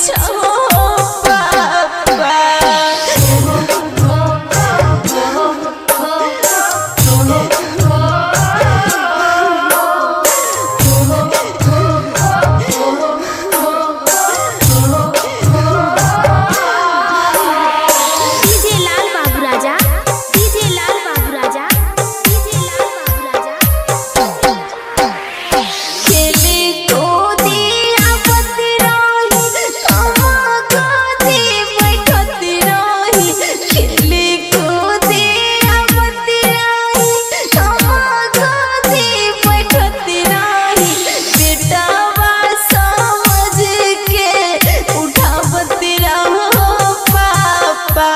छहो पापा। डीजे लाल बाबू राजा, डीजे लाल बाबू राजा, डीजे लाल बाबू राजा। खेले कूदे आवत रही, कमा गोदी बैठत रही। खेले कूदे आवत रही, कमा गोदी बैठत रही। बेटावा समझ के उठावत रहो पापा,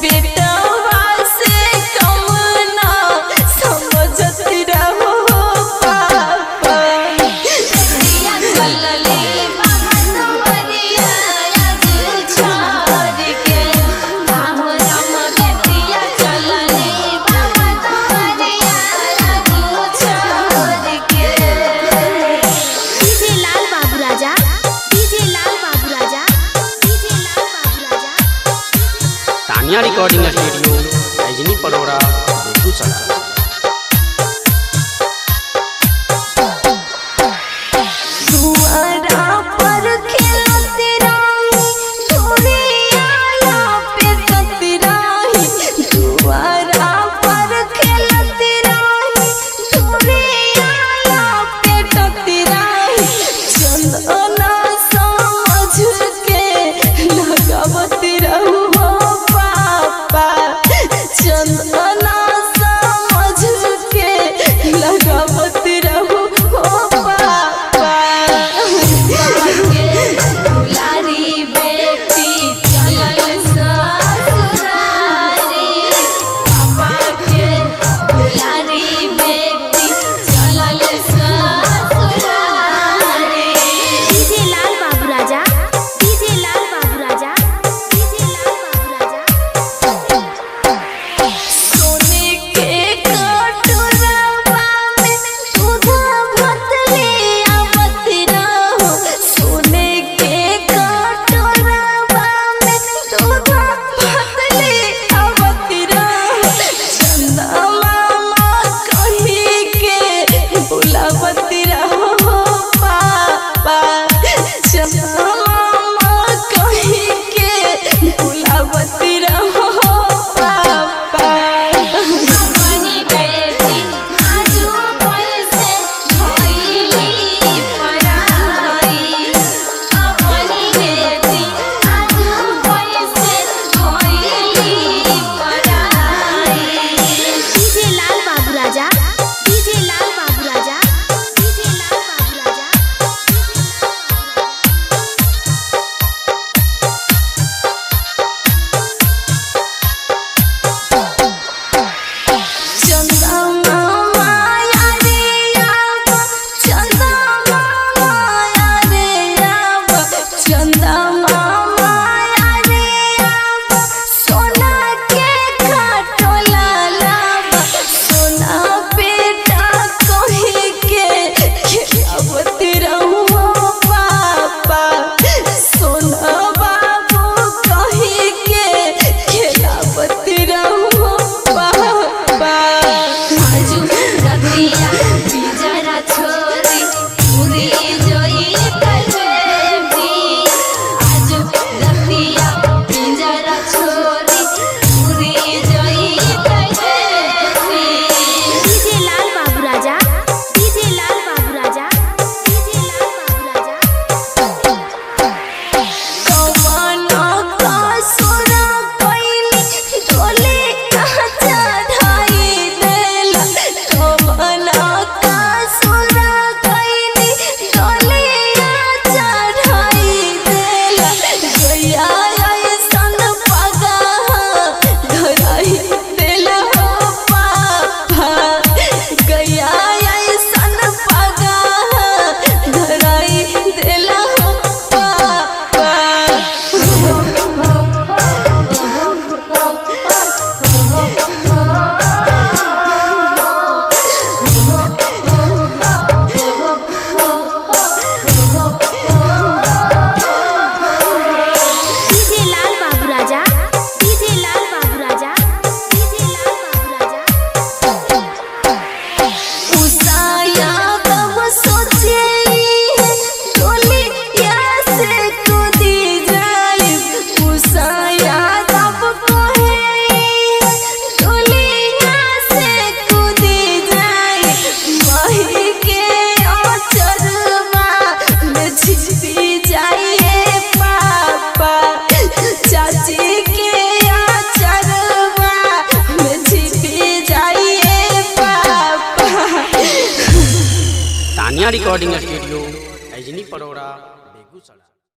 बेटावा से कम ना समझत रहो पापा। डीजे लाल बाबू राजा, डीजे लाल बाबू राजा, डीजे लाल बाबू राजा। Tania recording studio, Rajni Paroda, Begusarai. दुआरा पर खेलत रही, धुरिया पे तत रही। दुआरा पर खेलत रही, धुरिया पे तत रही। चंदना समझ के लगावत रहू पापा, चंदना समझ के लगावत रहू पापा। डीजे लाल बाबू राजा, डीजे लाल बाबू राजा, डीजे लाल बाबू राजा। सोने के कटोरवा में दूध भात ले आवत रहो। सोने के कटोरवा में दूध भात ले आवत रहो। चंदा मामा कही के बुलावत रहो पापा, चंदा मामा कही के बुलावत रहो पापा। डीजे लाल बाबू राजा, डीजे लाल बाबू राजा, डीजे लाल बाबू राजा। चंदा मामा यारे आवा, चंदा मामा यारे आवा, चंदा मामा यारे आवा। सोना के खाटोला लावा, सोना बेटा कही के खिलावत रहू पापा, सोना बाबू कही के खिलावत रहू पापा। छोरी पूरी जोई कर। Tania recording studio, Ajni Parora, Begusarai.